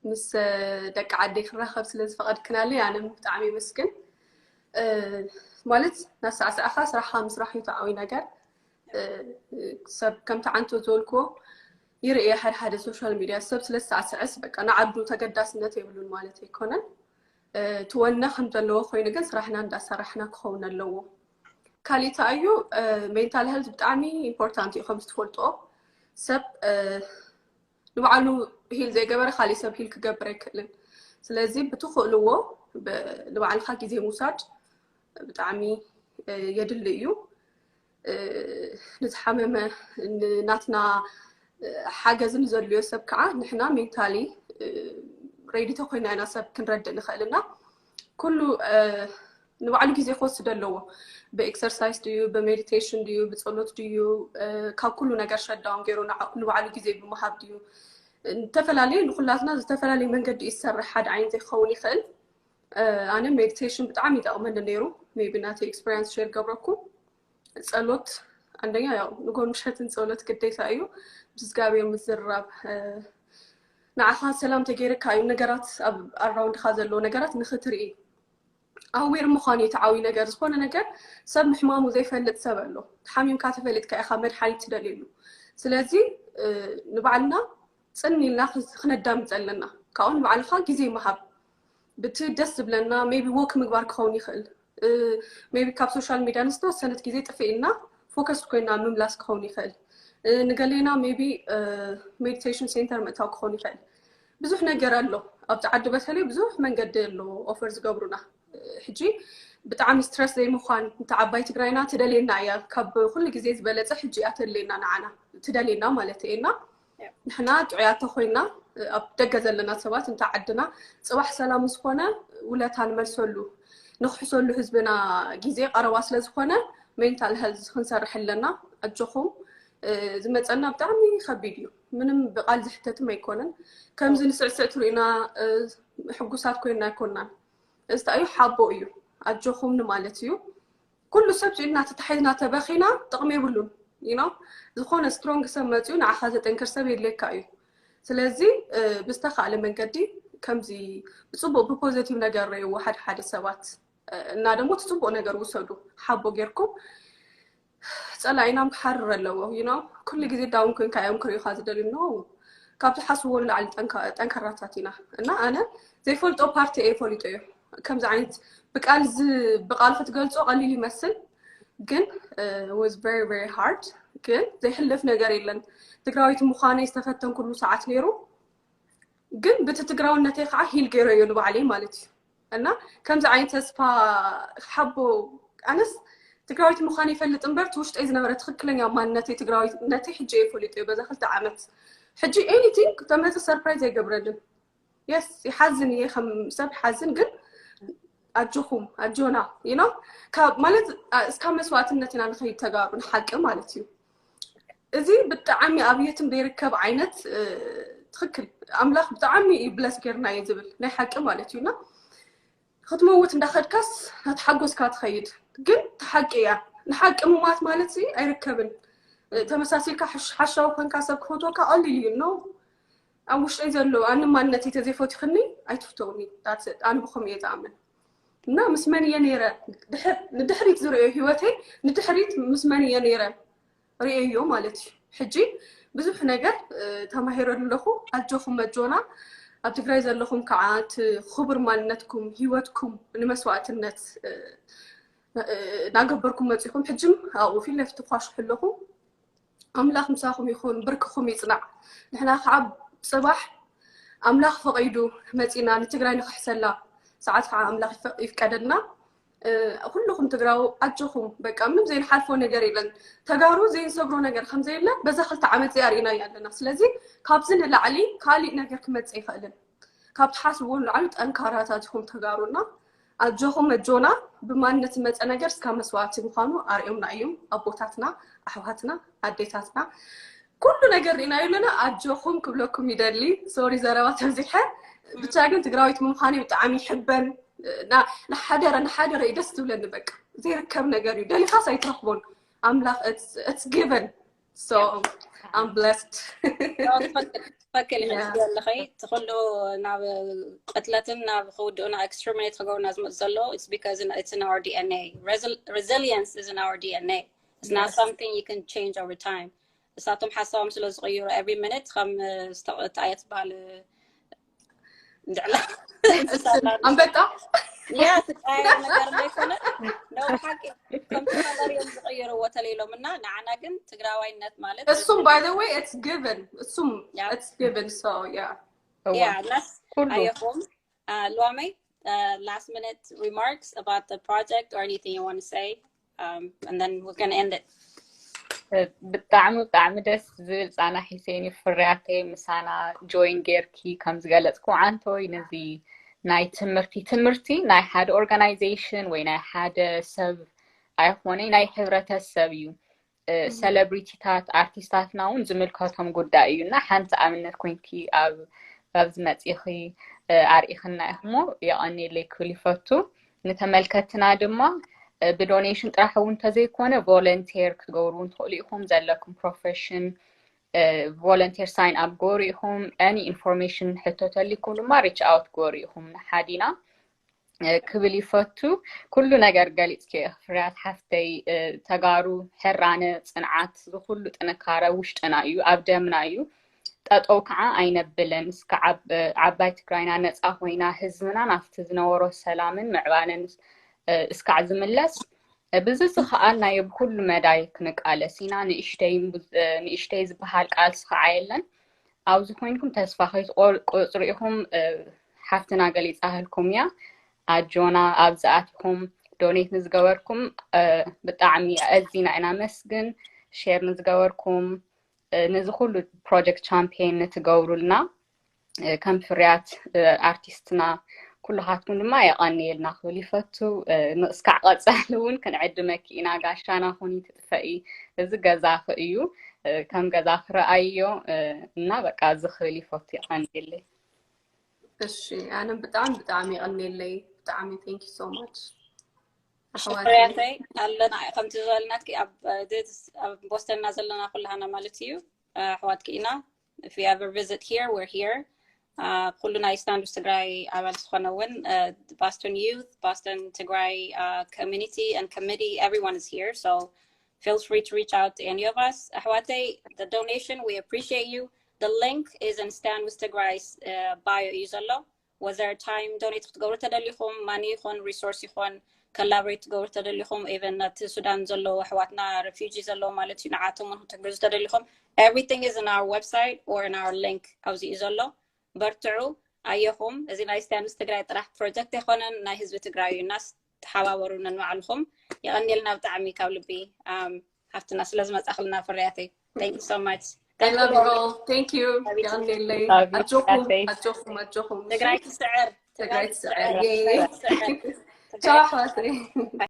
ምስ ደቂ ዓደይ ክራኸብ ስለ ዝፈቐድክናለይ ኣነ ብጣዕሚ የመስግን። ማለት ናሳዕሳዕኻ ስራሕኻ ምስራሕ እዩ ተዓዊ ነገር። ሰብ ከምቲ ዓንቶ ዝበልክዎ ይርእየ ሓደ ሓደ ሶሻል ሚድያ ሰብ ስለ ዝሳዕስዐስ በቃ ንዓዱ ተገዳስነት የብሉን ማለት ኣይኮነን። ትወነ ከም ዘለዎ ኮይኑ ግን ስራሕና እንዳሰራሕና ክኸውን ኣለዎ። ካሊእ እዩ ሜንታል ሄልት ብጣዕሚ ኢምፖርታንት እዩ ከም ዝትፈልጦ ሰብ ንባዕሉ ሂል ዘይገበረ ካሊእ ሰብ ሂል ክገብር ኣይክእልን። ስለዚ ብትኽእልዎ ንባዕልካ ግዜ ምውሳድ ብጣዕሚ የድሊ እዩ። ንዝሓመመ ናትና ሓገዝ ንዘድልዮ ሰብ ከዓ ንሕና ሜንታሊ ሬዲ ተኮይና ኢና ሰብ ክንረድእ ንኽእል እና ኩሉ ንባዕሉ ግዜ ክወስድ ኣለዎ። ብኤክሰርሳይስ ድዩ ብሜዲቴሽን ድዩ ብፀሎት ድዩ ካብ ኩሉ ነገር ሸዳውን ገይሩ ንባዕሉ ግዜ ብምሃብ ድዩ? ዝተፈላለዩ ንኩላትና ዝተፈላለዩ መንገዲ ይሰርሕ ሓደ ዓይነት ክኸውን ይኽእል። ኣነ ሜዲቴሽን ብጣዕሚ ይጠቕመኒ ነይሩ። ሜቢ ናተይ ኤክስፐሪንስ ሼር ገብረኩም። ጸሎት አንደኛ ያው ንጎን ምሸትን ጸሎት ግዴታ እዩ። ምስ እግዚኣብሔር ምዝርራብ ንዓኻ ሰላም ተገይርካ እዩ ነገራት ኣብ ኣራውንድኻ ዘለዎ ነገራት ንኽትርኢ ኣዌር ምዃኑ እዩ ተዓዊ ነገር። ዝኾነ ነገር ሰብ ምሕማሙ ዘይፈልጥ ሰብ ኣሎ። ተሓሚምካ ተፈሊጥካ ኢኻ መድሓኒት ትደልየሉ። ስለዚ ንባዕልና ጽን ኢልና ክነዳምፅ ኣለና። ካብኡ ንባዕልኻ ግዜ ምሃብ ብቲ ደስ ዝብለና ቢ ወክ ምግባር ክኸውን ይኽእል። ቢ ካብ ሶሻል ሚድያ ንዝተወሰነት ግዜ ጥፍእ ኢልና ፎከስ ኮይና ምምላስ ክኸውን ይኽእል። ንገሌና ቢ ሜዲቴሽን ሴንተር ምእታው ክኸውን ይኽእል። ብዙሕ ነገር ኣሎ ኣብቲ ዓዲ በተለይ ብዙሕ መንገዲ ኣሎ ኦፈር ዝገብሩና። ሕጂ ብጣዕሚ ስትረስ ዘይምዃን እንተ ዓባይ ትግራይና ትደልየና እያ ካብ ኩሉ ግዜ ዝበለፀ ሕጂ እያ ተድልየና ንዓና ትደልየና ማለት እየ እና ንሕና ጥዑያት ተኮይና ኣብ ደገ ዘለና ሰባት እንተ ዓድና ፅባሕ ሰላም ዝኾነ ውለታ ንመልሰሉ ንክሕሰሉ ህዝብና ግዜ ቀረባ ስለዝኮነ ሜንታል ሄልዝ ክንሰርሕ ኣለና። ኣጆኹም ዝመፀና ብጣዕሚ ከቢድ እዩ። ምንም ብቃል ዝሕተትም ኣይኮነን። ከምዚ ንስዕስዕ ትሪእና ሕጉሳት ኮይና ኣይኮናን። እዚ እዩ ሓቦ እዩ ኣጆኹም ንማለት እዩ። ኩሉ ሰብ ኢድና ተታሒዝና ተበኺና ጥቕሚ የብሉን። You know ዝኾነ ስትሮንግ ሰብ መፅኡ ንዓኻ ዘጠንክር ሰብ የድልየካ እዩ። ስለዚ ብዝተኻእለ መንገዲ ከምዚ ብፅቡቅ ብፖዘቲቭ ነገር ረእይዎ ሓደ ሓደ ሰባት እና ደግሞ እቲ ፅቡቅ ነገር ውሰዱ። ሓቦ ጌርኩም ፀላኢናም ክሓርር ኣለዎ። You know ኩሉ ግዜ ዳውን ኮይንካ እዮም ክርእዩካ ዝደልዩ። No ካብ ዝሓስብዎ ንላዕሊ ጠንካራታት ኢና እና ኣነ ዘይፈልጦ ፓርቲ እየ ፈሊጦ እዩ። ከምዚ ዓይነት ብቃል ብቃል ክትገልፆ ቀሊል ይመስል ግን was very very hard ግን ዘይሕለፍ ነገር የለን። ትግራዊት ምዃነይ ዝተፈተንኩሉ ሰዓት ነይሩ። ግን ብቲ ትግራውነተይ ከዓ ሂል ገይረዮ ንባዕለይ ማለት እዩ። እና ከምዚ ዓይነት ተስፋ ሓቦ ኣነስ ትግራዊት ምዃን ይፈልጥ እምበር እቲ ውሽጠይ ዝነበረ ትክክለኛ ማንነተይ ትግራዊነተይ ሕጂ እየ ፈሊጠዮ በዛ ክልተ ዓመት። ሕጂ ኤኒቲንግ ተመፀ ሰርፕራይዝ ኣይገብረንን። የስ ይሓዝን እየ ከም ሰብ ይሓዝን ግን ኣጆኹም ኣጆና you know ማለት እስካብ መስዋእትነት ኢና ንኸይድ ተጋሩ ንሓቂ ማለት እዩ። እዚ ብጣዕሚ ኣብ የትም ዘይርከብ ዓይነት ትክክል ኣምላኽ ብጣዕሚ እዩ ብለስ ጌርና እዩ ዝብል ናይ ሓቂ ማለት እዩና ክትመውት እንዳኸድካስ ናተሓጎስካ ትኸይድ ግን ተሓቂ እያ። ንሓቂ ምማት ማለት ኣይርከብን። ተመሳሲልካ ሓሻዊ ኮንካ ሰብ ክፈትወካ ቀሊል እዩ ነው ኣብ ውሽጠይ ዘሎ ኣነ ማንነተይ ተዘይፈቲኽኒ ኣይትፍተውኒ። ኣነ ብኸም እየ ዝኣምን እና ምስ መን እየ ነይረ ንድሕሪት ዝርእዮ ህይወተይ ንድሕሪት ምስ መን እየ ነይረ ርእየዮ ማለት እዩ። ሕጂ ብዙሕ ነገር ተማሂረሉ ኣለኹ። ኣጆኹም መጆና ኣብ ትግራይ ዘለኹም ከዓ እቲ ክቡር ማንነትኩም ህይወትኩም ንመስዋእትነት እናገበርኩም መፂኹም ሕጅም ኣብኡ ፊት ለፊት ትኳሽሑ ኣለኹም። ኣምላኽ ምሳኹም ይኹን፣ ብርክኹም ይጽናዕ። ንሕና ከዓ ጽባሕ ኣምላኽ ፈቒዱ መጺና ንትግራይ ንኽሕሰላ ሰዓት ከዓ ኣምላኽ ይፍቀደልና። ኩልኹም ትግራዊ ኣጆኹም፣ በቃ ምንም ዘይንሓልፎ ነገር የለን። ተጋሩ ዘይንሰግሮ ነገር ከም ዘየለ በዛ ክልተ ዓመት እዚኣ ርኢናያ ኣለና። ስለዚ ካብዚ ንላዕሊ ካሊእ ነገር ክመጽእ ኣይኽእልን። ካብ ትሓስብዎ ንላዕሊ ጠንካራታት ኢኹም ተጋሩና። ኣጆኹም ኣጆና ብማንነት ዝመፀ ነገር እስካ መስዋእቲ ምዃኑ ኣርእዮምና እዮም ኣቦታትና ኣሕዋትና ኣዴታትና ኩሉ ነገር ርኢናዮ ኣለና ኣጆኹም ክብለኩም ይደሊ ሶሪ ዘረባ ተብዚሐ ብቻ ግን ትግራዊት ምዃነይ ብጣዕሚ ይሕበን ንሓደረ ንሓደረ እዩ ደስ ትብለኒ በቃ ዘይርከብ ነገር እዩ ደሊኻስ ኣይትረኽቦን ኣምላኽ it's given So I'm blessed. ትፈክል ኢኺ ኣለኸይ እቲ ኩሉ ናብ ቅትለትን ናብ ክውድኡና exterminate ክገብሩና ዝመፁ ዘሎ it's because it's in our D N A. Resilience is in our D N A. It's not something you can change over time. እሳቶም ሓሳቦም ስለ ዝቕይሩ every minute ከም ዝተቐጥኣየ ትበሃል ድዕላ ኣንበጣ ያ ትቃየ ነገር እንዳይኮነ ነው ሓቂ ከምቲ ነገር እዮም ዝቕይርዎ ተለይሎም እና ንዓና ግን ትግራዋይነት ማለት እሱም by the way it's given እሱም it's given so yeah yeah that's ኩሉ ኣየኹም ሉዋመይ last minute remarks about the project or anything you want to say um, and then we're gonna end it ብጣዕሚ ብጣዕሚ ደስ ዝብል ፃና ሒሴን እዩ ፍርያተይ ምሳና join ጌርኪ ከም ዝገለፅኩ ዓንቶይ ነዚ ናይ ትምህርቲ ትምህርቲ ናይ ሓደ organization ወይ ናይ ሓደ ሰብ ኣይኮነይ ናይ ሕብረተሰብ እዩ celebrityታት ኣርቲስታትና እውን ዝምልከቶም ጉዳይ እዩ እና ሓንቲ ኣብነት ኮይንኪ ኣብ ኣብዚ መፂኺ ኣርኢኽና ኢኽሞ የቐኒለይ ክብል ይፈቱ ንተመልከትና ድማ ብ donation ጥራሕ እውን እንተዘይኮነ volunteer ክትገብሩ እውን ትኽእሉ ኢኹም ዘለኩም profession volunteer sign up ገበሩ ኢኹም any information ሕቶ ተሊኩም ድማ reach out ገበሩ ኢኹም ንሓዲና ክብል ይፈቱ ኩሉ ነገር ገሊፅኪ ፍርያት ሓፍተይ ተጋሩ ሕራነ ፅንዓት ዝኩሉ ጥንካረ ውሽጥና እዩ ኣብ ደምና እዩ ጠጠው ከዓ ኣይነብልን እስከ ዓባይ ትግራይና ነፃ ኮይና ህዝብና ናብቲ ዝነበሮ ሰላምን ምዕባለን እስካዕ ዝምለስ ብዝዝኸኣልናዮ ብኩሉ መዳይ ክንቃለስ ኢና ንእሽተይ ዝበሃል ቃልሲ ከዓ የለን ኣብዚ ኮይንኩም ተስፋ ከይትቆርፁ ኢኹም ሓፍትና ገሊፃ ህልኩም እያ ኣጆና ኣብዚ ኣቲኹም donate ንዝገበርኩም ብጣዕሚ ኣዚና ኢና መስግን share ንዝገበርኩም ነዚ ኩሉ project champion ንትገብሩልና ከም ፍርያት ኣርቲስትና ኩልኻትኩም ድማ የቐንየልና ክብል ይፈቱ ንስካዕ ቀፃሊ እውን ክንዕድመኪ ኢና ጋሻና ኩኒ ትጥፈኢ እዚ ገዛኺ እዩ ከም ገዛ ክረኣዮ እና በቃ እዚ ክብል ይፈቱ የቐንየለይ እሺ ኣነ ብጣዕሚ ብጣዕሚ የቐንየለይ ብጣዕሚ thank you so much ሽፍርያተይ ኣለና ከምቲ ዝበልናትኪ ኣብ ቦስተንና ዘለና ኩላሃና ማለት እዩ ኣሕዋትኪ ኢና if you ever visit here we're here ኩሉ ናይ standard ትግራይ ኣባል ዝኾነ እውን Boston youth Boston ትግራይ community and committee everyone is here so feel free to reach out to any of us ኣሕዋተይ the donation we appreciate you the link is in standard ትግራይ bio እዩ ዘሎ was there time donate ክትገብሩ ተደሊኹም money ይኹን resource ይኹን collaborate ክትገብሩ ተደሊኹም even ነቲ ሱዳን ዘለዉ ኣሕዋትና refugee ዘለዉ ማለት እዩ ንዓቶም እውን ክትሕግዙ ተደሊኹም everything is in our website or in our link ኣብዚ እዩ ዘሎ በርትዑ ኣየኹም እዚ ናይ standard ትግራይ ጥራሕ project ኣይኮነን ናይ ህዝቢ ትግራይ እዩ እናስ ተሓባበሩ ነንባዕልኹም የቐንየልና ብጣዕሚ ካብ ልቢ ሓፍትና ስለ ዝመፃኽልና ፍርያተይ thank you so much I love you all. Thank you. የቐንየለይ ኣጆኹም ኣጆኹም ኣጆኹም ትግራይ ትስዕር ትግራይ ትስዕር ትስዕር ቻው ኣሕዋተይ